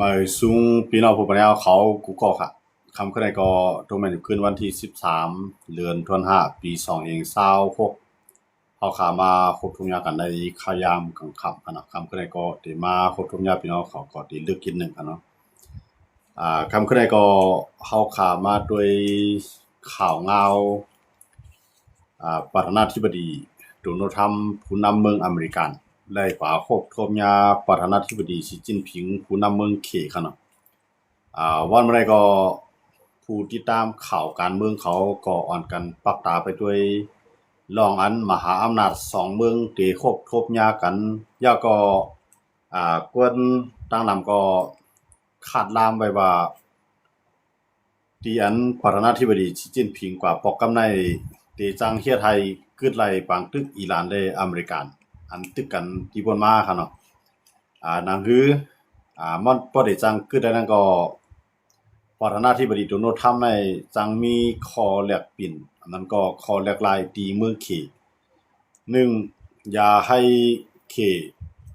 ໝາຍສູງພີ່ນ້ອງຜູ້ຟັງເຮົາເຂົາກູ່ກໍ ຄ່ຳຄືນນີ້ກໍຕົກແມ່ນຢູ່ຄືນວັນທີສິບສາມ ເດືອນທັນວາ ປີສອງພັນຊາວຫົກ ເຮົາຂ້າມາພົບທົບຍາມກັນໃນຄ່ຳຍາມກາງຄ່ຳຫັ້ນນະ. ຄ່ຳຄືນນີ້ກໍໄດ້ມາພົບທົບຍາມພີ່ນ້ອງເຂົາກໍໄດ້ເລິກນິດໜຶ່ງຫັ້ນເນາະ. ອ່າ ຄ່ຳຄືນນີ້ກໍເຮົາຂ້າມາດ້ວຍຂ່າວງາວ ອ່າ ປະທານາທິບໍດີ ໂດນັລ ທຣຳ ຜູ້ນຳເມືອງອາເມລິກັນ ໄດ້ກວ່າພົບທົບຍາມປະທານາທິບໍດີ ສີ ຈິ້ນຜິງ ຜູ້ນຳເມືອງເຂຫັ້ນເນາະ. ອ່າ ວັນມື້ໃດກໍຜູ້ຕິດຕາມຂ່າວການເມືອງເຂົາກໍອ່ອນກັນປັກຕາໄປດ້ວຍ ລອງອັນມະຫາອຳນາດສອງເມືອງໄດ້ພົບທົບຍາມກັນ ແລ້ວກໍ ອ່າ ຄົນຕ່າງນຳກໍຄາດລາມໄວ້ວ່າ ທີ່ອັນປະທານາທິບໍດີ ສີ ຈິ້ນຜິງ ກວ່າປອກກຳໄດ້ ໄດ້ຈັ່ງເຮັດໃຫ້ເກີດໄດ້ປາງຕຶກອີຣານ ແລະ ອາເມລິກັນ ອັນຕຶກກັນທີ່ຜ່ານມາຫັ້ນເນາະ. ອ່າ ໜັງສື ອ່າ ມັນບໍ່ໄດ້ຈັ່ງເກີດໄດ້ນັ້ນກໍ ປະທານາທິບໍດີ ໂດນັລ ທຣຳ ໄດ້ຈັ່ງມີຂໍ້ແລກປ່ຽນ ອັນນັ້ນກໍຂໍ້ແລກລາຍທີ່ເມືອງເຂ ໜຶ່ງ ຢ່າໃຫ້ເຂ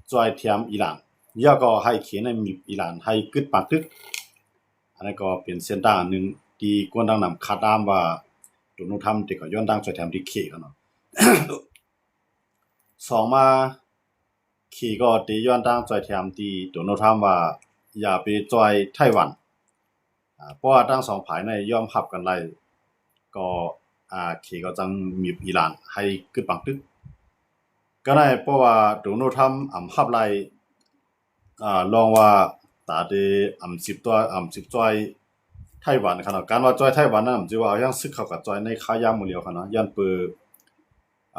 ຊ່ວຍແຖມອີຣານ ແລ້ວກໍໃຫ້ເຂນັ້ນມີບອີຣານໃຫ້ເກີດປາງຕຶກ. ອັນນັ້ນກໍເປັນເສັ້ນທາງອັນໜຶ່ງທີ່ຄົນຕ່າງນຳຄາດລາມວ່າ ໂດນັລ ທຣຳ ຈະກໍຍ້ອນທາງຊ່ວຍແຖມທີ່ເຂຫັ້ນເນາະ. ສອງມາ ເຂກໍໄດ້ຍ້ອນທາງຊ່ວຍແຖມທີ່ໂດນັລ ທຣຳ ວ່າຢ່າໄປຊ່ວຍໄຕ້ຫວັນ ອ່າ ເພາະວ່າທັງສອງຝ່າຍໃນຍອມຮັບກັນໄດ້ ກໍ ອ່າ ເຂກໍຈັ່ງມີບອີຣານໃຫ້ເກີດປາງຕຶກ. ກໍໄດ້ເພາະວ່າໂດນັລ ທຣຳ ອຳຮັບໄດ້ ອ່າ ລອງວ່າຕາເຕອຳສິບຕົວ ອຳສິບຊ່ວຍໄຕ້ຫວັນຫັ້ນເນາະ. ການວ່າຊ່ວຍໄຕ້ຫວັນນັ້ນ ອຳຊິວ່າເອົາຫຍັງຊຶກເຂົ້າກັບຊ່ວຍໃນຄາວຍາມມື້ດຽວຫັ້ນເນາະ. ຢ້ານເປີ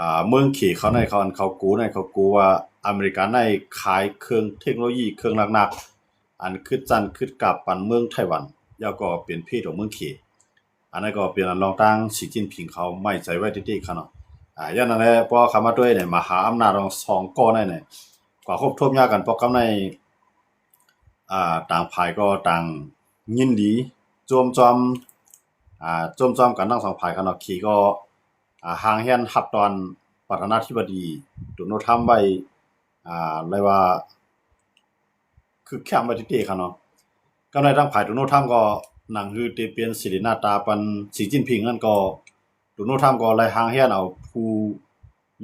ອ່າ ເມືອງເຂເຂົາໃນເຂົາ ອັນເຂົາໂກໃນເຂົາໂກວ່າອາເມລິກາໃນຂາຍເຄື່ອງເທັກໂນໂລຢີເຄື່ອງໜັກໆ ອັນຂຶ້ນຊັ້ນຂຶ້ນກາບປັນເມືອງໄຕ້ຫວັນ ແລ້ວກໍເປັນເພດຂອງເມືອງເຂ. ອັນນັ້ນກໍເປັນອັນລອງຕັ້ງ ສີ ຈິ້ນຜິງ ເຂົາໄວ້ໃຈໄວ້ຕິດໆ ເຂົາເນາະ. ອ່າ ຍ້ອນນັ້ນແຫຼະ ເພາະເຂົ້າມາດ້ວຍໃນມະຫາອຳນາດຂອງສອງກໍໃນ ກວ່າພົບທົບຍາມກັນປອກກຳໃນ ອ່າ ຕ່າງຝ່າຍກໍຕ່າງຍິນດີ ໂຈມຈອມ ອ່າ ໂຈມຈອມກັນທັງສອງຝ່າຍເຂົາເນາະ. ເຂກໍ ອ່າ ຫ່າງແຮນຮັບຕ້ອນປະທານາທິບໍດີ ໂດນັລ ທຣຳ ໄວ້ ອ່າ ເລີຍວ່າ ຄຶກຄາມໄວ້ຕິເຕເຂົາເນາະ. ກໍໃນທາງຝ່າຍໂດນັລ ທຣຳ ກໍໜັງຮືໄດ້ປ່ຽນສີໜ້າຕາປັນ ສີ ຈິ້ນຜິງ ນັ້ນກໍ ໂດນັລ ທຣຳ ກໍໄດ້ຮ່າງແຮນເອົາຜູ້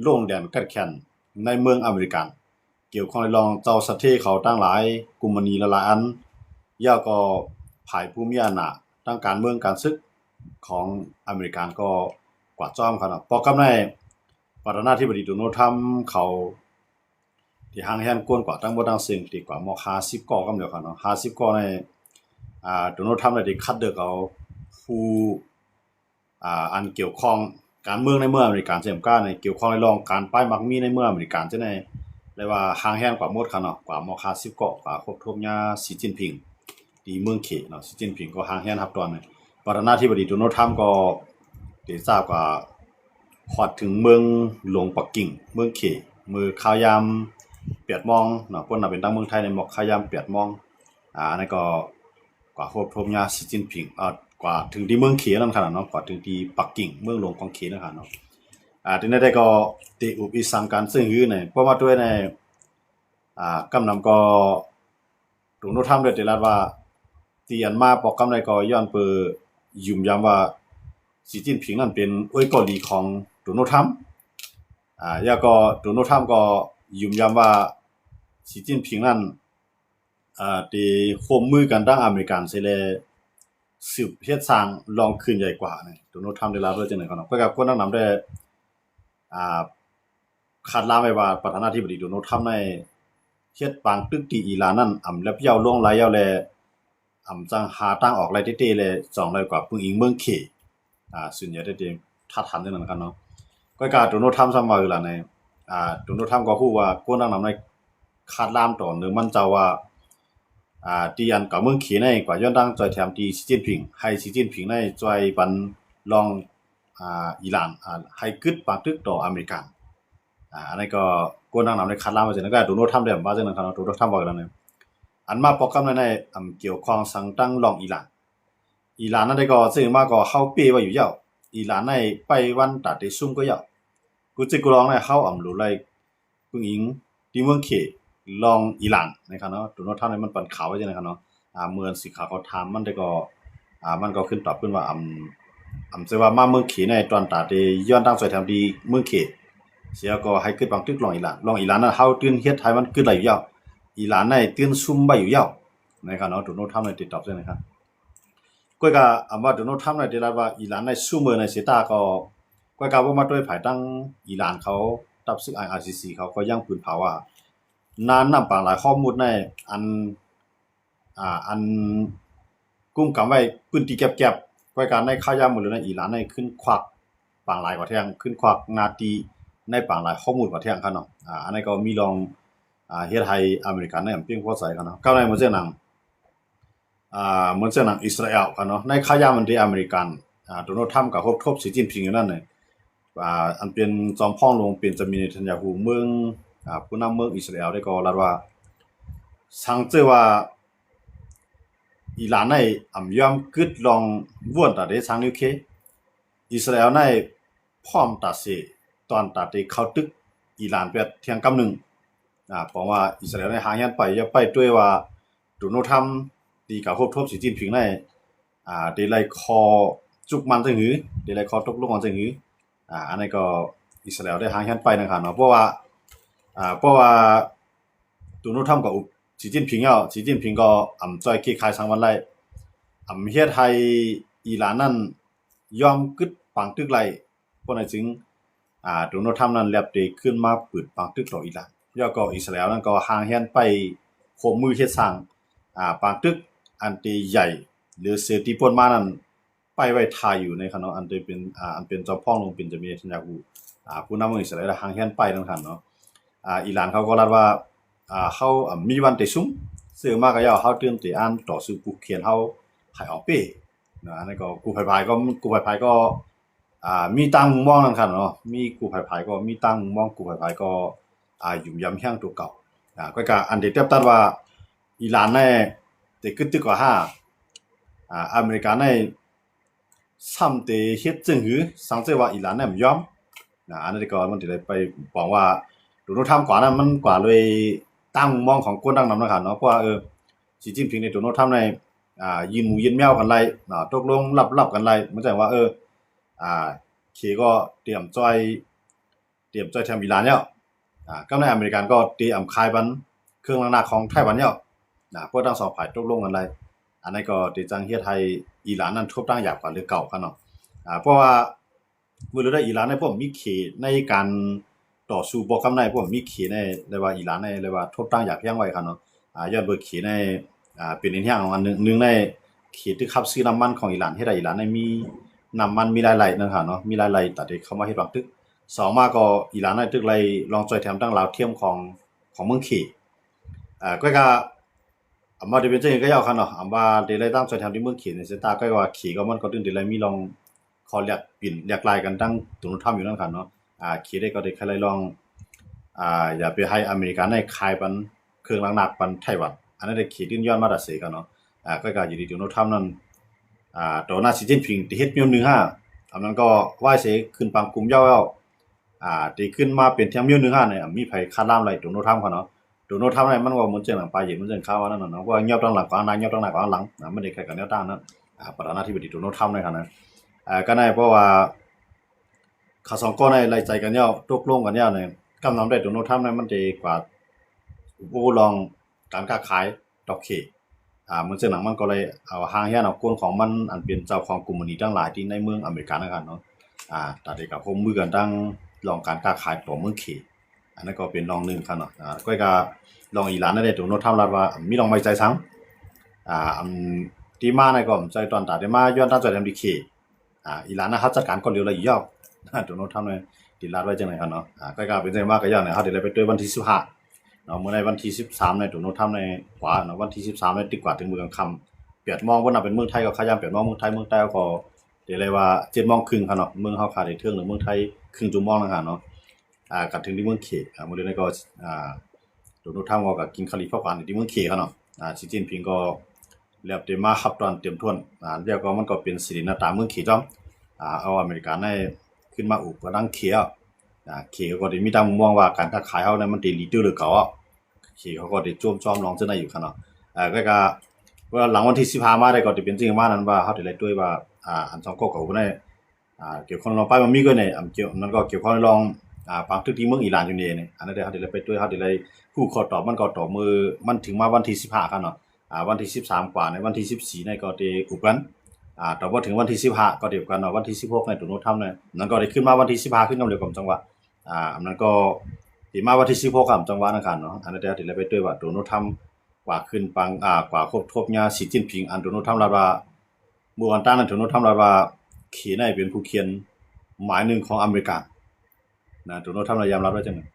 ລົງແດນກັດແຂ່ນໃນເມືອງອາເມລິກັນ ກ່ຽວຂ້ອງໃນເລື່ອງເຈົ້າສະເທເຂົາທັງຫຼາຍ ກຸມມານີຫຼາຍໆອັນ ແລ້ວກໍຝ່າຍຜູ້ມີອຳນາດທາງການເມືອງການສຶກຂອງອາເມລິກັນກໍກວາດຈ້ອມເຂົາເນາະ. ປອກກຳໃນປະທານາທິບໍດີໂດນັລ ທຣຳ ເຂົາ ທີ່ຮ່າງແຮນກວນກວາດທັງໝົດທັງເຊິ່ງ ທີ່ກວາດໝົດຫ້າສິບກໍກຳດຽວເຂົາເນາະ. ຫ້າສິບກໍໃນ ອ່າ ໂດນັລ ທຣຳ ໄດ້ຄັດເລືອກເອົາຜູ້ ອ່າ ອັນກ່ຽວຂ້ອງການເມືອງໃນເມືອງອາເມລິກັນ ເຊັ່ນກັນ ກ່ຽວຂ້ອງໃນເລື່ອງການປ້າຍໝາກໝີໃນເມືອງອາເມລິກັນ ຈັ່ງໃດ ແລະວ່າຮ່າງແຮນກວາດໝົດເຂົາເນາະ. ກວາດໝົດຫ້າສິບກໍ ກວາດຄົບຖ້ວນຍາ ສີ ຈິ້ນຜິງ ທີ່ເມືອງເຂເນາະ. ສີ ຈິ້ນຜິງ ກໍຮ່າງແຮນຮັບຕອນ ປະທານາທິບໍດີໂດນັລ ທຣຳ ກໍໄດ້ຊາບກວ່າ ຮອດເຖິງເມືອງຫຼວງປັກກິ່ງ ເມືອງເຂ ເມື່ອຄາວຍາມແປດໂມງເນາະ. ພວກນັ້ນເປັນທາງເມືອງໄທໃນໝອກຄາວຍາມແປດໂມງ ອ່າ ອັນນັ້ນກໍກວ່າພົບທົບຍາ ສີ ຈິ້ນຜິງ ເອີ ກວ່າເຖິງທີ່ເມືອງເຂນັ້ນຂະໜາດເນາະ ກວ່າເຖິງທີ່ປັກກິ່ງ ເມືອງຫຼວງຂອງເຂນັ້ນຂະໜາດເນາະ. ອ່າ ທີ່ໃດໆກໍໄດ້ອຸບອິດສັງກັນເຊິ່ງຮືໃນ ເພາະວ່າດ້ວຍໃນ ອ່າ ກຳນຳກໍ ໂດນັລ ທຣຳ ໄດ້ໄດ້ລັດວ່າ ທີ່ອັນມາປອກກຳໃດກໍຍ້ອນເປີຢືນຢັນວ່າ ສີ ຈິ້ນຜິງ ນັ້ນເປັນເອື້ອຍເກົາຫຼີຂອງໂດນັລ ທຣຳ ອ່າ ແລ້ວກໍໂດນັລ ທຣຳ ກໍຢືນຢັນວ່າ ສີ ຈິ້ນຜິງ ນັ້ນ ອ່າ ໄດ້ຮ່ວມມືກັນທາງອາເມລິກັນເສຍແລ້ວ ສືບເຮັດສ້າງລອງຄືນໃຫຍ່ກວ່າ ໂດນັລ ທຣຳ ໄດ້ລາວເລີຍຈັ່ງໃດເນາະ. ກໍກັບຄົນທັງນຳໄດ້ ອ່າ ຄາດລາມໄວ້ວ່າ ປະທານາທິບໍດີໂດນັລ ທຣຳ ໄດ້ເຮັດປາງຕຶກທີ່ອີຣານນັ້ນ ອຳແລບເຍົາລົງຫຼາຍແລ້ວ ແລະ ອຳຈັ່ງຫາທາງອອກໄດ້ເຕໆ ແລະ ຈອງໄດ້ກວ່າເພິ່ງອີງເມືອງເຂ ອ່າ ສ່ວນໃຫຍ່ໄດ້ເຕັມ ທັດທັນຈັ່ງນັ້ນກັນເນາະ. ກໍກາໂດນັລ ທຣຳ ຊ້ຳວ່າອີຣານໃນ ອ່າ ໂດນັລ ທຣຳ ກໍຮູ້ວ່າຄົນທັງນຳໄດ້ຄາດລາມຕໍ່ເນື່ອງມັນເຈົ້າວ່າ ອ່າ ທີ່ອັນກາເມືອງເຂໃນກວ່າຍ້ອນທາງຊ່ວຍແຖມທີ່ສີ ຈິ້ນຜິງ ໃຫ້ສີ ຈິ້ນຜິງ ໄດ້ຊ່ວຍບັນລອງ ອ່າ ອີຣານ ອ່າ ໃຫ້ກຶດປາງຕຶກຕໍ່ອາເມລິກັນ ອ່າ ອັນນັ້ນກໍຄົນທັງນຳໄດ້ຄາດລາມວ່າຈັ່ງນັ້ນ ກໍໂດນັລ ທຣຳ ໄດ້ວ່າຈັ່ງນັ້ນເນາະ. ໂດນັລ ທຣຳ ວ່າຈັ່ງນັ້ນ ອັນມາປອກກຳໃນ ອຳກ່ຽວຂ້ອງສັງຕັ້ງລອງອີຣານ ອີຣານນັ້ນໄດ້ກໍເຊິ່ງມາກໍເຮົາເປ້ໄວ້ຢູ່ແລ້ວ ອີຣານໃນໄປວັນຕາເຕຊຸມກໍເຍົາ ກຸຈິກຸລອງໃນເຮົາອຳຫຼູໄລ ປຶງອີງທີ່ເມືອງເຂ ລອງອີຣານນະຄັບເນາະ. ໂດນັລ ທຣຳ ນີ້ມັນປັນຂ່າວໄວ້ຈັ່ງໃດຄັບເນາະ. ອ່າ ເມື່ອສິກຂາວເຂົາຖາມມັນແຕ່ກໍ ອ່າ ມັນກໍຂຶ້ນຕອບຂຶ້ນວ່າ ອຳ ອຳເຊີວ່າມາເມືອງເຂແນ່ ຕອນຕາແຕ່ຍ້ອນທາງຊ່ອຍແຖມທີ່ເມືອງເຂ ເສຍກໍໃຫ້ກຶດບັງຕຶກລອງອີຣານ. ລອງອີຣານນັ້ນ ເຮົາຕື່ນເຮັດໃຫ້ມັນກຶດໄດ້ຢູ່ແລ້ວ. ອີຣານໃນຕື່ນຊຸມໄວ້ຢູ່ແລ້ວນະຄັບເນາະ. ໂດນັລ ທຣຳ ນີ້ຕິດຕອບເຊັ່ນນັ້ນຄັບ. ກ້ວຍກະ ອຳວ່າໂດນັລ ທຣຳ ໄດ້ລັດວ່າອີຣານໃນຊຸມເມີໃນເຊຕາກໍ ກ້ວຍກະບໍ່ມາດ້ວຍພາຍຕັ້ງອີຣານເຂົາ ທັບຊຶກ ໄອອາຊີຊີ ເຂົາກໍຍັງປືນເຜົາວ່າ ນ່ານນ້ຳປາງຫຼາຍຮອດມຸດໃນ ອັນ ອ່າ ອັນກຸມກຳໄວ້ພື້ນທີ່ແຄບໆ. ກ້ວຍກະໃນຄາວຍາມມື້ເລີນໃນອີຣານໃນຂຶ້ນຄວັກປາງຫຼາຍກວ່າແທ່ງ ຂຶ້ນຄວັກໜ້າທີ່ໃນປາງຫຼາຍຮອດມຸດກວ່າແທ່ງຄັບເນາະ. ອ່າ ອັນນັ້ນກໍມີລອງ ອ່າ ເຮັດໃຫ້ອາເມລິກັນໃນອຳເພງພໍໃຈຄັບເນາະ. ກັບໃນເໝືອນເຊັ່ນໜັງ ອ່າ ເໝືອນເຊັ່ນໜັງອິດສະຣາແອລຄັບເນາະ. ໃນຄາວຍາມອັນທີ່ອາເມລິກັນ ອ່າ ໂດນັລ ທຣຳ ກໍພົບທົບສີຈິ້ນຜິງຢູ່ນັ້ນເນຍ ອ່າ ອັນເປັນຈອມພອງຫຼວງເປັນຈາມິນເນທັນຍາຮູ້ເມືອງ ອ່າ ຜູ້ນຳເມືອງອິດສະຣາແອລໄດ້ກໍລັດວ່າ ສັງເຈີວ່າອີຣານໃນອຳຍອມກຶດລອງວນຕາເດຊາງນິວເຄ ອິດສະຣາແອລໃນພ້ອມຕາເສ ຕອນຕາເຕເຂົ້າຕຶກອີຣານແປດທຽງກຳໜຶ່ງ. ອາ ເພາະວ່າອິດສະຣາແອລໃນຫາງແຮນໄປ ຢ່າໄປດ້ວຍວ່າໂດນັລ ທຣຳ ທີ່ກະພົບທົບສີຈິ້ນຜິງໃນ ອາ ໄດ້ໄລ່ຂໍ້ຈຸກມັນຈັ່ງຫື ໄດ້ໄລ່ຂໍ້ຕົກລົງກັນຈັ່ງຫື. ອາ ອັນນັ້ນກໍອິດສະຣາແອລໄດ້ຫາງແຮນໄປນະຄັບເນາະ. ເພາະວ່າ ອາ ເພາະວ່າໂດນັລ ທຣຳ ກໍອຸບສີຈິ້ນຜິງແລ້ວ ສີຈິ້ນຜິງກໍອຳຈ່ອຍເກໄຂສັງວັນໄດ້ ອຳເຮັດໃຫ້ອີຣານນັ້ນຍອມກຶດປາງຕຶກໄດ້. ເພາະນັ້ນຈຶ່ງ ອາ ໂດນັລ ທຣຳ ນັ້ນແລັບເຕຂຶ້ນມາປືດປາງຕຶກຕໍ່ອີຣານ ແລ້ວກໍອິດສະຣາແອລນັ້ນກໍຫາງແຮນໄປຮ່ວມມືເຮັດສ້າງ ອາ ປາງຕຶກອັນເຕໃຫຍ່ຫຼືເສືອທີ່ປົນມານັ້ນ ໄປໄວ້ຖ້າຢູ່ໃນຄັບເນາະ. ອັນເຕເປັນ ອາ ອັນເປັນເຈົ້າພອງຫຼວງເປັນຈາມິນເນທັນຍາຮູ້ ອາ ຜູ້ນຳຂອງອິດສະຣາແອລຫາງແຮນໄປນຳຄັບເນາະ. ອາ ອີຣານເຂົາກໍລັດວ່າ ອາ ເຮົາ ອາ ມີວັນເຕຊຸມ ເຊິ່ງມາກະເຍົາ ເຮົາຕື່ມເຕອ່ານຕໍ່ສູ້ຜູ້ຂຽນເຮົາໃຫ້ອອກເປ້ນະ. ອັນນັ້ນກໍກູ້ໄພພາຍກໍ ກູ້ໄພພາຍກໍ ອາ ມີຕ່າງມຸມມອງນຳຄັບເນາະ ມີກູ້ໄພພາຍກໍມີຕ່າງມຸມມອງ ກູ້ໄພພາຍກໍ ອາ ຫຍຸມຢຳແຮງຕົວເກົ່າ. ອາ ກໍກະອັນເດແຕັບຕັດວ່າອີຣານແນ່ເຕກຶດຕຶກກວ່າຫາ ອາ ອາເມລິກາໃນຊ້ຳເຕເຮັດເຊິ່ງຫື ສັງເຊີວ່າອີຣານແນ່ບໍ່ຍອມນະ. ອັນນັ້ນກໍມັນເຕໄດ້ໄປປອງວ່າໂດນັລ ທຣຳ ກວ່ານັ້ນ ມັນກວ່າໂດຍຕ່າງມຸມມອງຂອງຄົນຕ່າງນຳນະຄັບເນາະ. ເພາະວ່າ ເອີ ສີຈິ້ນຜິງໃນໂດນັລ ທຣຳ ໃນ ອ່າ ຍື່ນໝູຍື່ນແມວກັນໄດ້ ອ່າ ຕົກລົງລັບໆກັນໄດ້ ມັນຈັ່ງວ່າ ເອີ ອ່າ ເຂກໍຕຽມຈ່ອຍ ຕຽມຈ່ອຍແຖມອີຣານແລ້ວ ອ່າ ກັບໃນອາເມລິກັນກໍຕຽມຂາຍປັນເຄື່ອງລ້າງໜ້າຂອງໄຕ້ຫວັນແລ້ວນະ. ເພາະທັງສອງຝ່າຍຕົກລົງກັນໄດ້ ອັນນັ້ນກໍເຕຈັ່ງເຮັດໃຫ້ອີຣານນັ້ນທົບທາງຢາກກວ່າເລື່ອງເກົ່າຄັບເນາະ. ອ່າ ເພາະວ່າ ມື້ລະໄດ້ອີຣານໃນພວກມີເຂດໃນການຕໍ່ສູ້ບໍ່ກັບໃນພວກມີເຂດໃນ ແລະວ່າອີຣານໃນ ແລະວ່າທົບທາງຢາກແຮງໄວ້ຄັບເນາະ. ອ່າ ຍ້ອນເບີເຂດໃນ ອ່າ ເປັນອີກຢ່າງອັນໜຶ່ງ ໜຶ່ງໃນເຂດທີ່ຮັບຊື້ນ້ຳມັນຂອງອີຣານ ເຮັດໃຫ້ອີຣານໃນມີນ້ຳມັນ ມີລາຍໄລ່ນະຄັບເນາະ ມີລາຍໄລ່ຕາເດເຂົ້າມາເຮັດວາງຕຶກ. ສອງມາກໍອີຣານໃນຕຶກໄລ່ລອງຈ່ອຍແຖມຕັ້ງລາວທຽມຂອງ ຂອງເມືອງເຂ ເອີ ກໍກະ ອຳວ່າເດເປັນຈັ່ງໃດກໍເຈົ້າຄັບເນາະ ອຳວ່າເດໄລ່ຕັ້ງຊ່ອຍແຖມທີ່ເມືອງເຂໃນເຊຕາ ກໍວ່າເຂກໍມັນກໍຕື່ມເດໄລ່ມີລອງ ຂໍ້ແລກປ່ຽນແລກລາຍກັນຕັ້ງໂດນັລ ທຣຳ ຢູ່ນັ້ນຄັບເນາະ. ອ່າ ເຂເດກໍໄດ້ໄລ່ລອງ ອ່າ ຢ່າໄປໃຫ້ອາເມລິກາໃນຂາຍປັນເຄື່ອງລ້າງໜ້າປັນໄຕ້ຫວັນ ອັນນັ້ນເດເຂຍື່ນຍ້ອນມາຕາເສກັນເນາະ. ອ່າ ກໍກະຢູ່ທີ່ໂດນັລ ທຣຳ ນັ້ນ ອ່າ ຕໍ່ໜ້າສີຈິ້ນຜິງທີ່ເຮັດຍ້ອນໜຶ່ງຫ້າ ອັນນັ້ນກໍວ່າເສຂຶ້ນປາງກຸ່ມເຍົາແລ້ວ ອ່າ ທີ່ຂຶ້ນມາເປັນແຖມມີໜຶ່ງຫ້ານີ້ ມີໃຜຄາດລາມໄດ້ໂດນັລ ທຣຳ ເຂົາເນາະ. ໂດນັລ ທຣຳ ນີ້ມັນເວົ້າເໝືອນຈັ່ງໜັງປາເຢັນ ເໝືອນຈັ່ງຂ່າວອັນນັ້ນນະເນາະ ເວົ້າຫຍັບທາງຫຼັງຂວາງໜ້າ ຫຍັບທາງໜ້າຂວາງຫຼັງນະ ມັນໄດ້ແຄ່ກັນແນວທາງນັ້ນ ອ່າ ປະທານາທິບໍດີໂດນັລ ທຣຳ ໃນຂະນະ ອ່າ ກໍໄດ້ ເພາະວ່າເຂົາສອງຄົນໄດ້ໄວ້ໃຈກັນແລ້ວ ຕົກລົງກັນແລ້ວນີ້ ກຳນຳໄດ້ໂດນັລ ທຣຳ ນີ້ມັນໄດ້ກວາດໂອ້ລອງ ການຄ້າຂາຍດອກເຂ ອ່າ ເໝືອນເຊັ່ນໜັງມັນກໍເລີຍເອົາຫາງແຮນເອົາກົນຂອງມັນ ອັນເປັນເຈົ້າຂອງກົມພານີທັງຫຼາຍທີ່ໃນເມືອງອາເມລິການະຄັບເນາະ ອ່າ ຕາເດກະຮ່ວມມືກັນຕັ້ງລອງການຄ້າຂາຍຕໍ່ເມືອງເຂ ອັນນັ້ນກໍເປັນລອງໜຶ່ງຄັບເນາະ. ອ່າ ກ້ອຍກະລອງອີຣານນັ້ນເດ ໂດນັລ ທຣຳ ລັດວ່າມີລອງໄວ້ໃຈສັງ ອ່າ ອັນທີ່ມານັ້ນກໍໃຈຕອນຕາເດມາຍ້ອນຕາມໃຈແຖມທີ່ເຂ ອ່າ ອີຣານນະ ເຮົາຈັດການກ່ອນເລວລະອີກ ໂດນັລ ທຣຳ ນີ້ຕິລາດໄວ້ຈັ່ງໃດຄັບເນາະ. ອ່າ ກໍກະເປັນຈັ່ງໃດມາກໍຢ່າງໃນ ເຮົາໄດ້ໄປເຕີມວັນທີສິບຫ້າເນາະ ມື້ໃນວັນທີສິບສາມໃນໂດນັລ ທຣຳ ໃນກວ່າເນາະ ວັນທີສິບສາມໃນຕິກວ່າເຖິງມື້ກາງຄ່ຳແປດໂມງ ບໍ່ນັບເປັນເມືອງໄທກໍຂະຫຍາມແປດໂມງເມືອງໄທ ເມືອງໃຕ້ກໍໄດ້ເລີຍວ່າເຈັດໂມງເຄິ່ງຄັບເນາະ ເມືອງເຮົາຄາໄດ້ເທິງເຫຼືອເມືອງໄທເຄິ່ງຊົ່ວໂມງນະຄັບເນາະ. ອ່າ ກະເຖິງທີ່ເມືອງເຂ ອ່າ ມື້ເດນີ້ກໍ ອ່າ ໂດນັລ ທຣຳ ກໍກິນເຂົ້າຫຼີ່ເຜົາຄວັນທີ່ເມືອງເຂຄັບເນາະ. ອ່າ ສີຈິ້ນຜິງກໍແລ້ວແຕ່ມາຮັບຕ້ອນເຕັມຖ້ວນ ອ່າ ແລ້ວກໍມັນກໍເປັນສີໜ້າຕາເມືອງເຂຈ້ອມ ອ່າ ເອົາອາເມລິກາໃນຂຶ້ນມາອຸປະດັງເຂ ອ່າ ເຂກໍໄດ້ມີຕ່າງມຸມມອງວ່າການຄ້າຂາຍເຮົານັ້ນມັນໄດ້ລີດເດີເລີເກົ່າ ເຂົາກໍໄດ້ໂຈມຈອມລອງເທື່ອໃນຢູ່ຄັນເນາະ. ເອີ ກໍ ກໍ ເພາະວ່າຫຼັງວັນທີສິບຫ້າມາໄດ້ກໍຈະເປັນຈິງປະມານນັ້ນວ່າ ເຮົາຈະໄດ້ດ້ວຍວ່າ ອ່າ ອັນສອງກໍເກົ່າໃນ ອ່າ ກ່ຽວຂ້ອງລອງໄປມາມີກໍໃນ ອັນກ່ຽວ ນັ້ນກໍກ່ຽວຂ້ອງລອງ ອ່າ ປາງຕຶກທີ່ເມືອງອີຣານຢູ່ນີ້ ອັນນັ້ນເຮົາຈະໄດ້ໄປດ້ວຍ ເຮົາຈະໄດ້ຮູ້ຂໍ້ຕອບມັນກໍຕໍ່ມື້ ມັນເຖິງມາວັນທີສິບຫ້າຄັນເນາະ. ອ່າ ວັນທີສິບສາມກວ່າ ໃນວັນທີສິບສີ່ນີ້ກໍໄດ້ອຸບກັນ ອ່າ ຕໍ່ມາເຖິງວັນທີສິບຫ້າກໍໄດ້ອຸບກັນເນາະ. ວັນທີສິບຫົກໃນໂດນັລທຳນັ້ນ ນັ້ນກໍໄດ້ຂຶ້ນມາວັນທີສິບຫ້າຂຶ້ນກັບເດີມກັບຈັງຫວະ ອ່າ ອັນນັ້ນກໍຊິມາວັນທີສິບຫົກກັບຈັງຫວະອັງຄານເນາະ. ອັນນັ້ນເຮົາຈະໄດ້ໄປດ້ວຍວ່າໂດນັລທຳກວ່າຂຶ້ນປາງ ອ່າ ກວ່າຄົບທົບຍາສີຈິ້ນຜິງ ອັນໂດນັລທຳລັດວ່າ ມື້ວັນຕານນັ້ນໂດນັລທຳລັດວ່າ ເຂນໃນເປັນຜູ້ຂຽນໝາຍໜຶ່ງຂອງອາເມລິການະ ໂດນັລທຳລະຍາມລັດໄວ້ຈັ່ງນັ້ນ.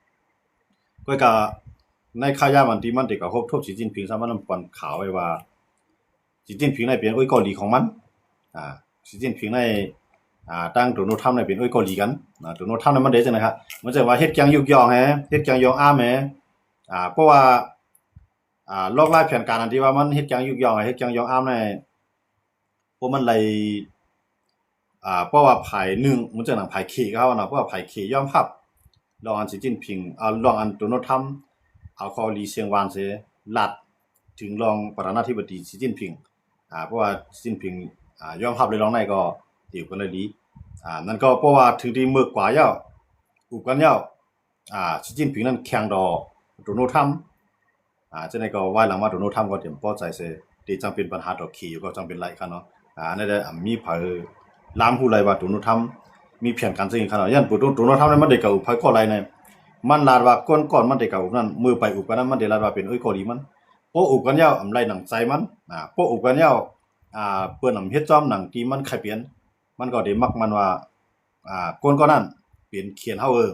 ກໍ ກໍໃນຂ່າວຍາມອັນທີ່ມັນໄດ້ກະທົບ ທົບສີຈິ້ນຜິງ ຊະ ມັນນຳປອນຂ່າວໄວ້ວ່າ ສີຈິ້ນຜິງໃນເປັນເອື້ອຍກໍຫຼີຂອງມັນ ອ່າ ສີຈິ້ນຜິງໃນ ອ່າ ທາງໂດນັລທຳໃນເປັນເອື້ອຍກໍຫຼີກັນນະ. ໂດນັລທຳໃນມັນເຮັດຈັ່ງໃດຄະ ມັນຈະວ່າເຮັດກຽງຍຸກຍ້ອງແຮ ເຮັດກຽງຍ້ອງອ້າມແຮ ອ່າ ເພາະວ່າ ອ່າ ລອກລາຍແຜນການອັນທີ່ວ່າມັນເຮັດກຽງຍຸກຍ້ອງ ເຮັດກຽງຍ້ອງອ້າມໃນ ພວກມັນໄລ່ ອ່າ ເພາະວ່າຝ່າຍໜຶ່ງ ມັນຈັ່ງໜັງຝ່າຍເຂເຂົາເນາະ ເພາະວ່າຝ່າຍເຂຍອມຮັບລອງອັນສີຈິ້ນຜິງ ເອົາລອງອັນໂດນັລທຳ ເອົາເຂົາຫຼີສຽງຫວານເສ ລັດເຖິງລອງປະທານາທິບໍດີສີຈິ້ນຜິງ ອ່າ ເພາະວ່າສີຈິ້ນຜິງ ອ່າ ຍອມຮັບໃນລອງໃນກໍຕິວກັນໄດ້ດີ ອ່າ ນັ້ນກໍເພາະວ່າເຖິງທີ່ເມີກວ່າແລ້ວ ອຸບກັນແລ້ວ ອ່າ ສີຈິ້ນຜິງນັ້ນແຂ່ງຕໍ່ໂດນັລທຳ ອ່າ ຈັ່ງໃດກໍວາຍຫຼັງມາໂດນັລທຳກໍເຕັມພໍໃຈເສ ທີ່ຈັ່ງເປັນບັນຫາຕໍ່ເຂຢູ່ກໍຈັ່ງເປັນໄລຄັນເນາະ. ອ່າ ອັນໃດ ອາ ມີໃຜລາມຮູ້ໄລວ່າໂດນັລທຳມີແຜນການຈັ່ງໃດຄັນເນາະ. ຢ້ານໂດ ໂດນັລທຳນັ້ນມັນໄດ້ກະອຸບໃຜກໍໄລໃນ ມັນລາດວ່າກ່ອນ ກ່ອນມັນໄດ້ກະອຸບນັ້ນ ມື້ໄປອຸບກັນນັ້ນ ມັນໄດ້ລາດວ່າເປັນເອື້ອຍກໍຫຼີມັນ ພໍອຸບກັນແລ້ວ ອຳໄລໜັງໃຈມັນ ອ່າ ພໍອຸບກັນແລ້ວ ອ່າ ເພິ່ນອຳເຮັດຈອມໜັງທີ່ມັນໃຄ່ເປັນ ມັນກໍໄດ້ມັກມັນວ່າ ອ່າ ກ່ອນ ກ່ອນນັ້ນເປັນຂຽນເຮົາເອີ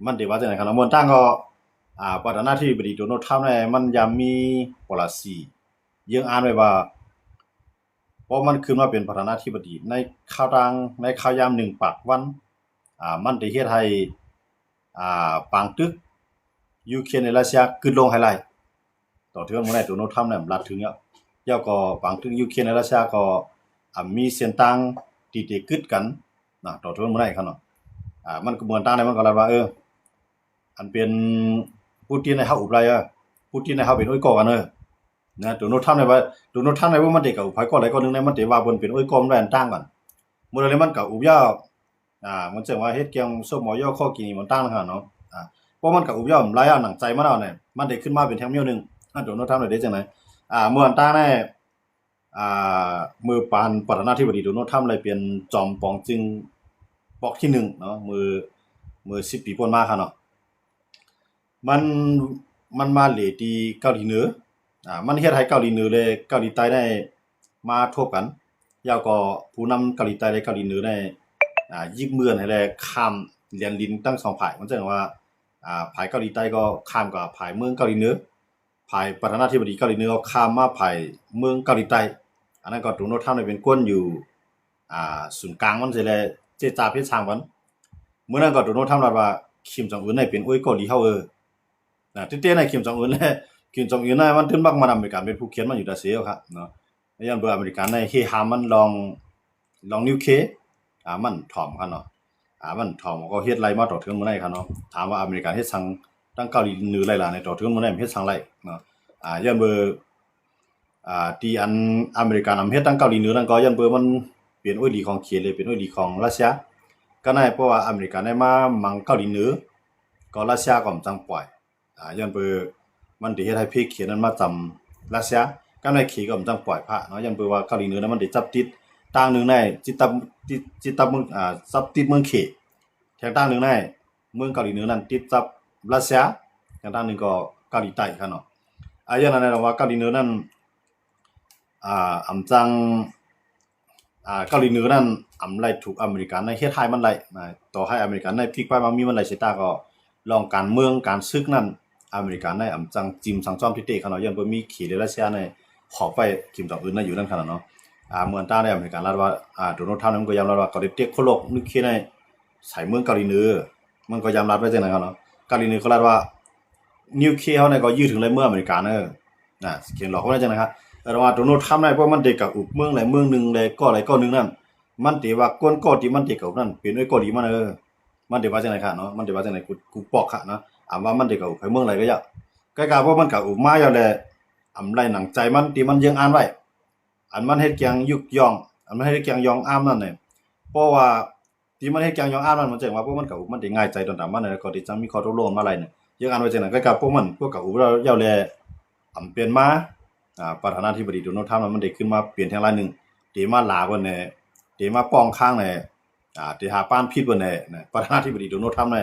ມັນໄດ້ວ່າຈັ່ງໃດຄັນເນາະ. ເມືອງຕ່າງກໍ ອ່າ ປະທານາທິບໍດີໂດນັລທຳນີ້ ມັນຍາມມີໂປລະຊີ ເຢີ້ງອ່ານໄວ້ວ່າ ເພາະມັນຂຶ້ນມາເປັນປະທານາທິບໍດີໃນຄາວຕ່າງ ໃນຄາວຍາມໜຶ່ງປາກວັນ ອ່າ ມັນໄດ້ເຮັດໃຫ້ ອ່າ ປາງຕຶກຢູເຄຣນ ແລະ ຣັດເຊຍກຶດລົງໃຫ້ຫຼາຍ. ຕໍ່ເຖິງມື້ນີ້ໂດນັລທຳນັ້ນລັດເຖິງແລ້ວ ແລ້ວກໍປາງຕຶກຢູເຄຣນ ແລະ ຣັດເຊຍກໍ ອ່າ ມີເສັ້ນທາງທີ່ໄດ້ກຶດກັນນະ ຕໍ່ເຖິງມື້ນີ້ຄັນເນາະ. ອ່າ ມັນກໍເໝືອນຕ່າງໃດ ມັນກໍລັດວ່າ ເອີ ອັນເປັນປູຕິນໃຫ້ເຮົາອຸບໄລເອີ ປູຕິນໃຫ້ເຮົາເປັນເອື້ອຍກໍກັນເອີ ນະ. ໂດນັລທຳນີ້ວ່າ ໂດນັລທຳນີ້ວ່າມັນໄດ້ກະອຸບໃຜກໍໄລກໍໜຶ່ງໃນ ມັນໄດ້ວ່າເພິ່ນເປັນເອື້ອຍກໍມັນໄດ້ອັນຕ່າງກັນ ມື້ໃດມັນກະອຸບຍ້ອນ ອ່າ ມັນເຊິ່ງວ່າເຮັດກຽງສົບໝໍຢໍ້ ຂໍ້ກີນີ້ມັນຕ່າງຫາກເນາະ. ອ່າ ເພາະມັນກະອຸບຍ້ອນຫຼາຍອັນໜັງໃຈມາແລ້ວນີ້ ມັນໄດ້ຂຶ້ນມາເປັນແທ່ງມຽວໜຶ່ງ ໂດນັລທຳໄດ້ຈັ່ງໃດ. ອ່າ ເມື່ອອັນຕ່າງໃນ ອ່າ ມື້ປານປະທານາທິບໍດີໂດນັລທຳໄດ້ເປັນຈອມປອງຈຶ່ງປອກທີໜຶ່ງເນາະ ມື້ ມື້ສິບປີປົນມາຄ່ະເນາະ ມັນ ມັນມາເລທີ່ເກົາຫຼີເໜືອ ອ່າ ມັນເຮັດໃຫ້ເກົາຫຼີເໜືອ ແລະ ເກົາຫຼີໃຕ້ໄດ້ມາທົບກັນ ແລ້ວກໍຜູ້ນຳເກົາຫຼີໃຕ້ ແລະ ເກົາຫຼີເໜືອໄດ້ ອ່າ ຢິບມືກັນໃຫ້ ແລະ ຂ້າມແດນດິນທັງສອງຝ່າຍ ມັນເຊິ່ງວ່າ ອ່າ ຝ່າຍເກົາຫຼີໃຕ້ກໍຂ້າມກັບຝ່າຍເມືອງເກົາຫຼີເໜືອ ຝ່າຍປະທານາທິບໍດີເກົາຫຼີເໜືອກໍຂ້າມມາຝ່າຍເມືອງເກົາຫຼີໃຕ້ ອັນນັ້ນກໍໂດນັລທຳໄດ້ເປັນຄົນຢູ່ ອ່າ ສູນກາງມັນເສ ແລະ ເຈລະຈາເພດຊ່າງມັນ. ມື້ນັ້ນກໍໂດນັລທຳລັດວ່າ ຄິມຈອງອຶນນີ້ເປັນເອື້ອຍກໍຫຼີເຮົາເອີ ນະ ແຕ່ໃນຄິມຈອງອຶນ ຄິມຈອງອຶນນັ້ນມັນຕື່ນມັກມັນອາເມລິກາເປັນຜູ້ຂຽນມັນຢູ່ຕາເຊວຄ່ະເນາະ ຍ້ອນເບີອາເມລິກາໃນເຮຫ້າມມັນລອງ ລອງນິວເຄ ອ່າ ມັນຖ່ອມຄັນເນາະ ອ່າ ມັນຖ່ອມກໍເຮັດໄລ່ມາຕໍ່ເຖິງມື້ນີ້ຄັນເນາະ. ຖາມວ່າອາເມລິກາເຮັດສັງທາງເກົາຫຼີເໜືອໄລ່ລະໃນຕໍ່ເຖິງມື້ນີ້ເຮັດສັງໄລ່ເນາະ ອ່າ ຍ້ອນເບີ ອ່າ ທີ່ອັນອາເມລິການຳເຮັດທາງເກົາຫຼີເໜືອນັ້ນກໍຍ້ອນເບີມັນເປັນໂອ້ຍດີຂອງເຂດ ເລີຍເປັນໂອ້ຍດີຂອງຣັດເຊຍ ກໍໃນເພາະວ່າອາເມລິກາໄດ້ມາມັງເກົາຫຼີເໜືອ ກໍຣັດເຊຍກໍບໍ່ຈັ່ງປ່ອຍ ອ່າ ຍ້ອນເປີມັນໄດ້ເຮັດໃຫ້ເພເຂນັ້ນມາຈຳຣັດເຊຍ ກັບໃນເຂກໍບໍ່ຈັ່ງປ່ອຍພະເນາະ ຍ້ອນເປີວ່າເກົາຫຼີເໜືອນັ້ນມັນໄດ້ຈັບຕິດທາງໜຶ່ງໃນຕິດກັບ ຕິດ ຕິດກັບເມືອງ ອ່າ ຈັບຕິດເມືອງເຂ ແທງທາງໜຶ່ງໃນເມືອງເກົາຫຼີເໜືອນັ້ນຕິດກັບຣັດເຊຍ ແທງທາງໜຶ່ງກໍເກົາຫຼີໃຕ້ຄັນເນາະ ອາ ຍ້ອນນັ້ນລະວ່າເກົາຫຼີເໜືອນັ້ນ ອ່າ ອຳຈັ່ງ ອ່າ ເກົາຫຼີເໜືອນັ້ນອຳໄລ່ຖືກອາເມລິກັນໃນເຮັດຮ້າຍມັນໄລ່ນະ ຕໍ່ໃຫ້ອາເມລິກັນໃນພິກໄປມາມີມັນໄລ່ເສຍຕາກໍ ລອງການເມືອງການສຶກນັ້ນ ອາເມລິກັນໃນອຳຈັ່ງຈິ່ມສັງຈອມຕິເຕະຄັນເນາະ ຍ້ອນບໍ່ມີເຂດ ແລະ ຣັດເຊຍໃນຂອບໄວ້ ຄິມຈອງອຶນໃນຢູ່ນັ້ນຄັນເນາະ ອ່າ ເມື່ອອັນຕາໃນອາເມລິກັນລັດວ່າ ອ່າ ໂດນັລທຣຳນັ້ນກໍຍອມຮັບວ່າກໍໄດ້ເຕັກໂຄໂລກນິວເຄໃນໃສ່ເມືອງເກົາຫຼີເໜືອ ມັນກໍຍອມຮັບໄວ້ຈັ່ງນັ້ນຄັນເນາະ ເກົາຫຼີເໜືອກໍລັດວ່າ ນິວເຄເຮົານີ້ກໍຢືດເຖິງໄດ້ເມືອງອາເມລິກາເດີ ນະ ຂຽນຫຼອກເຂົາໄດ້ຈັ່ງນັ້ນຄັບ ແຕ່ວ່າໂດນັລທຣຳນັ້ນ ເພາະມັນໄດ້ກະອຸບເມືອງໃດເມືອງໜຶ່ງ ແລະ ກໍໃດກໍໜຶ່ງນັ້ນ ມັນໄດ້ວ່າຄົນກໍທີ່ມັນໄດ້ກະອຸບນັ້ນ ເປັນເອື້ອຍກໍດີມັນເດີ ມັນໄດ້ວ່າຈັ່ງໃດຄັບເນາະ ມັນໄດ້ວ່າຈັ່ງໃດ ກູ ກູປອກຄັບເນາະ ອາ ວ່າມັນໄດ້ກະອຸບໃຜເມືອງໃດກໍຢ່າ ກະກະພວກມັນກະອຸບມາຢູ່ແຫຼະ ອຳໄລໜັງໃຈມັນທີ່ມັນເຍີ້ງອານໄວ້ ອັນມັນເຮັດກຽງຍຸກຍ່ອງ ອັນມັນເຮັດກຽງຢອງອາມນັ້ນແຫຼະ ເພາະວ່າທີ່ມັນເຮັດກຽງຢອງອາມນັ້ນ ມັນຈັ່ງວ່າພວກມັນກະອຸບ ມັນໄດ້ງ່າຍໃຈຕອນຕາມມັນ ແລ້ວກໍທີ່ຈັ່ງມີຂໍ້ຕົກລົງກັນມາໄດ້ນີ້ ເຍີ້ງອານໄວ້ຈັ່ງນັ້ນ ກະກະພວກມັນ ພວກກະອຸບແລ້ວແລ້ວແຫຼະ ອຳເປັນມາ ອ່າ ປະທານາທິບໍດີໂດນັລທຳນັ້ນ ມັນໄດ້ຂຶ້ນມາປ່ຽນແທງລາຍໜຶ່ງ ເຕມາຫຼາເພິ່ນແດ່ ເຕມາປ້ອງຄາງແດ່ ອ່າ ເຕຫາປານຜິດເພິ່ນແດ່ນະ ປະທານາທິບໍດີໂດນັລທຳນີ້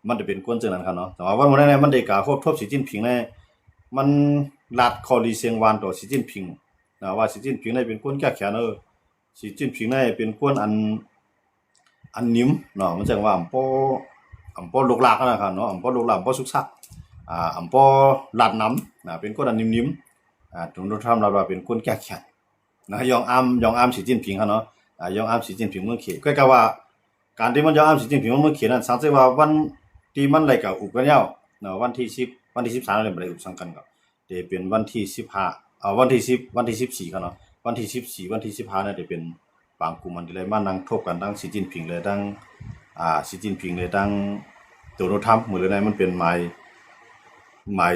ມັນຈະເປັນຄົນຈັ່ງນັ້ນຄັນເນາະ ແຕ່ວ່າວັນມື້ນີ້ມັນໄດ້ກາຮວບທວບສີຈິ້ນຜິງນີ້ ມັນລັດຂໍ້ລີເຊັງວານຕໍ່ສີຈິ້ນຜິງນະ ວ່າສີຈິ້ນຜິງນີ້ເປັນຄົນແກ້ແຄ້ນ ເອີ ສີຈິ້ນຜິງນີ້ເປັນຄົນອັນ ອັນໜິມເນາະ ມັນຈັ່ງວ່າອຳບໍ່ ອຳບໍ່ລຸກລາກນະຄັນເນາະ ອຳບໍ່ລຸກລາກ ອຳບໍ່ສຸກຊັກ ອ່າ ອຳບໍ່ລາດໜຳນະ ເປັນຄົນອັນໜິມໆ ອ່າ ໂດນັລທຳລາວວ່າເປັນຄົນແກ້ແຄ້ນ ນະ ຢອງອາມ ຢອງອາມສີຈິ້ນຜິງຫັ້ນເນາະ ອ່າ ຢອງອາມສີຈິ້ນຜິງເມືອງເຂດ ກໍກະວ່າ ການທີ່ມັນຢອງອາມສີຈິ້ນຜິງເມືອງເຂດນັ້ນ ສັງເກດວ່າວັນທີ່ມັນໄດ້ກາອຸບກັນແລ້ວເນາະ ວັນທີສິບ ວັນທີສິບສາມນັ້ນບໍ່ໄດ້ອຸບສັງກັນ ກໍຈະເປັນວັນທີສິບຫ້າ ເອົາ ວັນທີສິບ ວັນທີສິບສີ່ກັນເນາະ ວັນທີສິບສີ່ ວັນທີສິບຫ້ານັ້ນຈະເປັນບາງກຸ່ມອັນທີ່ໄດ້ມານັ່ງທົບກັນ ທັງສີຈິ້ນຜິງ ແລະ ທັງ ອ່າ ສີຈິ້ນຜິງ ແລະ ທັງໂດນັລທຳ ມື້ເລີຍນັ້ນມັນເປັນໝາຍ ໝາຍ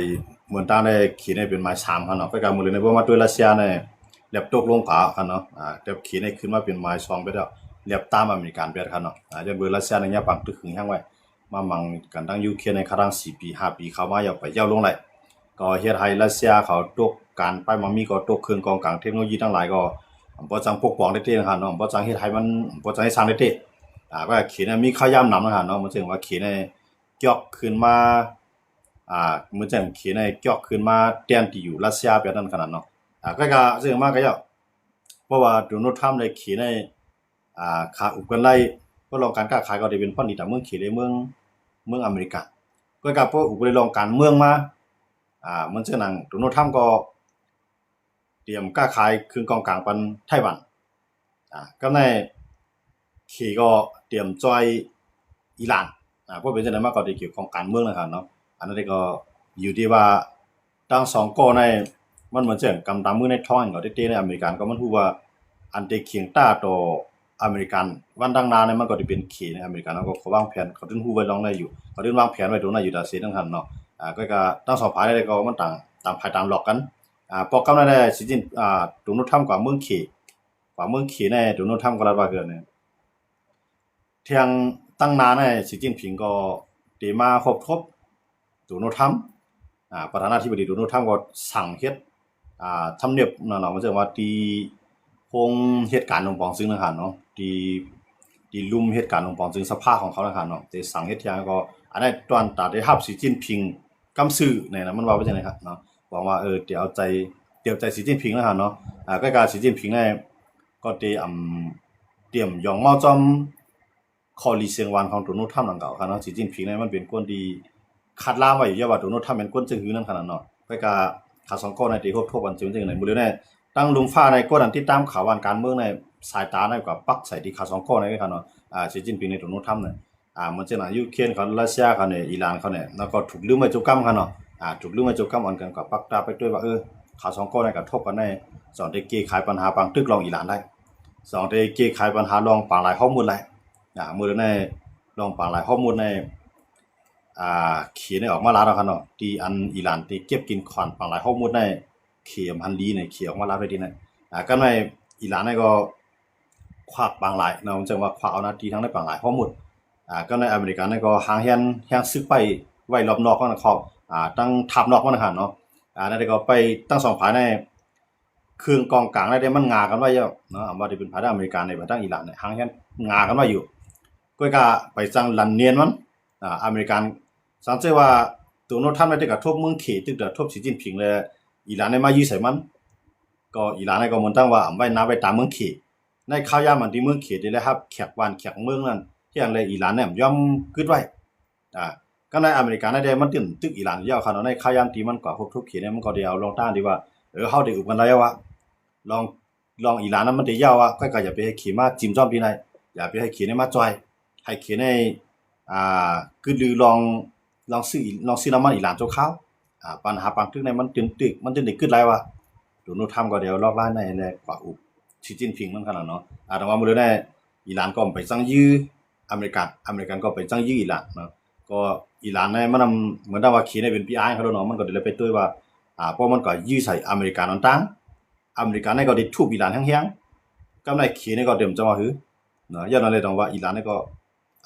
ເໝືອນຕາງໄດ້ເຂດໃນເປັນໝາຍສາມຫັ້ນເນາະ ກໍກະມື້ເລີຍໃນບໍ່ມາດ້ວຍຣັດເຊຍໃນແລັບຕົກລົງກວ່າຫັ້ນເນາະ ອ່າ ແຕ່ເຂດໃນຂຶ້ນມາເປັນໝາຍສອງໄປແລ້ວ ແລັບຕາມອາເມລິກັນໄປຫັ້ນເນາະ ອ່າ ຍ້ອນເບີຣັດເຊຍໃນຍາມປາງຕຶກຫຶງແຮງໄວ້ ມາມັງກັນທັງຢູເຄຣນໃນຄາທັງສີ່ປີຫ້າປີ ເຂົ້າມາຢາວໄປຢາວລົງໄດ້ ກໍເຮັດໃຫ້ຣັດເຊຍເຂົາຕົກ ການໄປມາມີກໍຕົກ ເຄື່ອງກອງກາງເທັກໂນໂລຢີທັງຫຼາຍກໍບໍ່ຈັ່ງປົກປ້ອງໄດ້ເຕະຫັ້ນເນາະ ບໍ່ຈັ່ງເຮັດໃຫ້ມັນ ບໍ່ຈັ່ງເຮັດສ້າງໄດ້ເຕະ ອ່າ ວ່າເຂດໃນມີຄາວຍາມນຳຫັ້ນເນາະ ມັນຈຶ່ງວ່າເຂດໃນຈອກຂຶ້ນມາ ອ່າ ມື້ຈັ່ງເຂດໃນຈອກຂຶ້ນມາແທນທີ່ຢູ່ຣັດເຊຍແບບນັ້ນຂະໜາດເນາະ ອ່າ ກໍກະເຊິ່ງມາກະເຈົ້າ ເພາະວ່າໂດນັລທຳ ແລະ ເຂດໃນ ອ່າ ຄາອຸບກັນໄດ້ ເພາະລອງການຄ້າຂາຍກໍໄດ້ເປັນພອນດີຕາມເມືອງເຂດ ແລະ ເມືອງ ເມືອງອາເມລິກາ ກໍກະເພາະອຸບກັນເລື່ອງການເມືອງມາ ອ່າ ເໝືອນເຊັ່ນໜັງໂດນັລທຳກໍຕຽມຄ້າຂາຍເຄື່ອງກອງກາງປັນໄຕ້ຫວັນ ອ່າ ກັບໃນເຂດກໍຕຽມຊ່ອຍອີຣານ ອ່າ ເພາະເປັນຈັ່ງໃດມາກໍໄດ້ກ່ຽວຂ້ອງການເມືອງນະຄັນເນາະ ອັນນັ້ນກໍຢູ່ທີ່ວ່າທັງສອງກໍໃນ ມັນເໝືອນເຊັ່ນກຳຕາມມືໃນທ້ອງ ກໍເຕະໃນອາເມລິກັນ ກໍມັນຮູ້ວ່າອັນເຕະຂຽງຕ້າຕໍ່ອາເມລິກັນ ວັນດັ່ງໜ້ານີ້ມັນກໍໄດ້ເປັນເຂດໃນອາເມລິກັນ ເຂົາກໍວາງແຜນ ເຂົາຈຶ່ງຮູ້ໄວ້ລອງໄດ້ຢູ່ ເຂົາຈຶ່ງວາງແຜນໄວ້ຕົງນັ້ນຢູ່ຕາເສທັງຫັ້ນເນາະ ອ່າ ກໍກະທັງສອງຝ່າຍນີ້ກໍມັນຕ່າງ ຕ່າງຝ່າຍຕ່າງຫຼອກກັນ ອ່າ ປອກກັບນັ້ນແຫຼະ ສີຈິ້ນ ອ່າ ໂດນັລທຳກວ່າເມືອງເຂດ ກວ່າເມືອງເຂດແນ່ ໂດນັລທຳກໍລັດວ່າຄື ແທງຕັ້ງໜ້າໃນສີຈິ້ນຜິງກໍໄດ້ມາຮວບທວບໂດນັລທຳ ອ່າ ປະທານາທິບໍດີໂດນັລທຳກໍສັ່ງເຮັດ ອ່າ ທຳນຽບນັ້ນເນາະ ມັນຈະວ່າທີ່ໂຮງເຮັດການຫຼວງປອງຊຶງນັ້ນຫັ້ນເນາະ ທີ່ ທີ່ລຸ່ມເຮັດການຫຼວງປອງຊຶງສະພາຂອງເຂົານັ້ນຫັ້ນເນາະ ໄດ້ສັ່ງເຮັດຫຍັງກໍ ອັນນັ້ນຕອນຕາໄດ້ຮັບສີຈິ້ນຜິງກຳຊື່ແນ່ນະ ມັນວ່າໄປຈັ່ງໃດເນາະ ຫວັງວ່າ ເອີ ຈະເອົາໃຈ ເອົາໃຈສີຈິ້ນຜິງນັ້ນຫັ້ນເນາະ ອ່າ ກໍກະສີຈິ້ນຜິງນີ້ ກໍໄດ້ ອຳ ຕຽມຢອງເມົາຈອມ ຂໍ້ລີເຊັງວານຂອງໂດນັລທຳດັ່ງກ່າວຫັ້ນເນາະ ສີຈິ້ນຜິງນີ້ມັນເປັນຄົນທີ່ຄາດລາມໄວ້ຢູ່ແລ້ວວ່າໂດນັລທຳແມ່ນຄົນຈັ່ງຫືນັ້ນຂະໜາດເນາະ ແລ້ວກະທັງສອງກໍໄດ້ຮວບທວບກັນເຊິ່ງຈັ່ງໃດ ມື້ເລີຍນີ້ ທາງລຸ່ມຟ້າໃນກໍນັ້ນຕິດຕາມຂ່າວວານການເມືອງໃນສາຍຕາໃນກໍປັກໃສ່ທີ່ທັງສອງກໍໃນເນາະ ອ່າ ສີຈິ້ນຜິງໃນໂດນັລທຳນີ້ ອ່າ ເໝືອນເຊັ່ນຢູ່ເຄນເຂົາ ຣັດເຊຍເຂົານີ້ ອີຣານເຂົານີ້ ແລ້ວກໍຖືກລືມໄວ້ຈົກກຳຫັ້ນເນາະ ອ່າ ຖືກລືມໄວ້ຈົກກຳ ອັນກັນກໍປັກຕາໄປດ້ວຍວ່າ ເອີ ທັງສອງກໍໃນກະທົບກັນໃນ ສອງໄດ້ແກ້ໄຂບັນຫາປາງຕຶກລອງອີຣານໄດ້ ສອງໄດ້ແກ້ໄຂບັນຫາລອງປາງຫຼາຍຮອດມຸດໄດ້ ອ່າ ມື້ໃນລອງປາງຫຼາຍຮອດມຸດໃນ ອ່າ ເຄນໄດ້ອອກມາລາວເນາະ ທີ່ອັນອີຣານໄດ້ເກັບກິນຂອນປາງຫຼາຍຮອດມຸດໃນ ເຄມຮັນລີໃນເຄອອກມາລາວໄດ້ທີ່ນັ້ນ ອ່າ ກັບໃນອີຣານໃນກໍ ຄວັກປາງຫຼາຍເນາະ ຈັ່ງວ່າຄວັກເອົາໜ້າທີ່ທາງໃນປາງຫຼາຍຮອດມຸດ ອ່າ ກັບໃນອາເມລິການັ້ນກໍຫາງແຮນ ແຮງຊຶກໄປໄວ້ລອບນອກຂອງນະຄອບ ອ່າ ຕັ້ງທັບນອກມານະຫັ້ນເນາະ ອ່າ ນັ້ນກໍໄປທັງສອງຝ່າຍໃນ ເຄື່ອງກອງກາງໃນໄດ້ມັນຫງາກັນໄວ້ຢູ່ເນາະ ວ່າຈະເປັນຝ່າຍທາງອາເມລິກາໃນ ຝ່າຍທາງອີຣານໃນ ຫາງແຮນຫງາກັນໄວ້ຢູ່ ກໍກະໄປຈັ່ງລັນນຽນມັນ ອ່າ ອາເມລິກັນ ສັງເກດວ່າໂດນັລທຳໄດ້ກະທົບເມືອງເຂດ ຕຶກກະທົບສີຈິ້ນຜິງ ແລະ ອີຣານໄດ້ມາຢື້ໃສ່ມັນ ກໍອີຣານໃນກໍເໝືອນຕັ້ງວ່າອຳໄວ້ໜ້າໄວ້ຕາເມືອງເຂດ ໃນຄາວຍາມອັນທີ່ເມືອງເຂດໄດ້ຮັບແຂກບ້ານແຂກເມືອງນັ້ນ ທີ່ອັນແລະອີຣານແນມຢອມກຶດໄວ້ ອ່າ ກັບໃນອາເມລິກາໃນໄດ້ມັນຕຶກ ຕຶກອີຣານຢູ່ແລ້ວຄັນເນາະ ໃນຄາວຍາມທີ່ມັນກວ່າຮົບທົບເຂດນີ້ ມັນກໍໄດ້ເອົາລອງຕ້ານທີ່ວ່າ ເອີ ເຮົາໄດ້ອຸບກັນແລ້ວວ່າ ລອງ ລອງອີຣານນັ້ນມັນໄດ້ຢາວວ່າ ຂ້ອຍກໍຢ່າໄປໃຫ້ເຂດມາຈິ້ມຈ້ອມທີ່ໃນ ຢ່າໄປໃຫ້ເຂດໃນມາຈ່ອຍ ໃຫ້ເຂດໃນ ອ່າ ກຶດລືລອງ ລອງຊື້ ລອງຊື້ນ້ຳມັນອີຣານຊົ່ວຄາວ ອ່າ ບັນຫາປາງຕຶກໃນມັນຈຶ່ງຕຶກ ມັນຈຶ່ງໄດ້ກຶດຫຼາຍວ່າ ໂດນັລທຳກໍໄດ້ເອົາລອກລາຍໃນແລະກວ່າອຸບຊີຈິ້ນຜິງນຳກັນລະເນາະ ອ່າ ແຕ່ວ່າມື້ເດີໃນ ອີຣານກໍໄປຈັ່ງຢື້ອາເມລິກັນ ອາເມລິກັນກໍໄປຈັ່ງຢື້ອີຣານເນາະ ກໍອີຣານນີ້ມັນນຳ ເໝືອນດັ່ງວ່າເຂດນີ້ເປັນ PI ຂອງເຂົາເນາະ ມັນກໍໄດ້ໄປຕົວະວ່າ ອາ ເພາະມັນກໍຢື້ໃສ່ອາເມລິການອນຕາງ ອາເມລິການີ້ກໍໄດ້ທຸບອີຣານແຮງໆ ກຳໄລເຂດນີ້ກໍເຕັມຈະວ່າຫື ເນາະ ຍ້ອນນັ້ນເລີຍຕ້ອງວ່າອີຣານນີ້ກໍ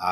ອາ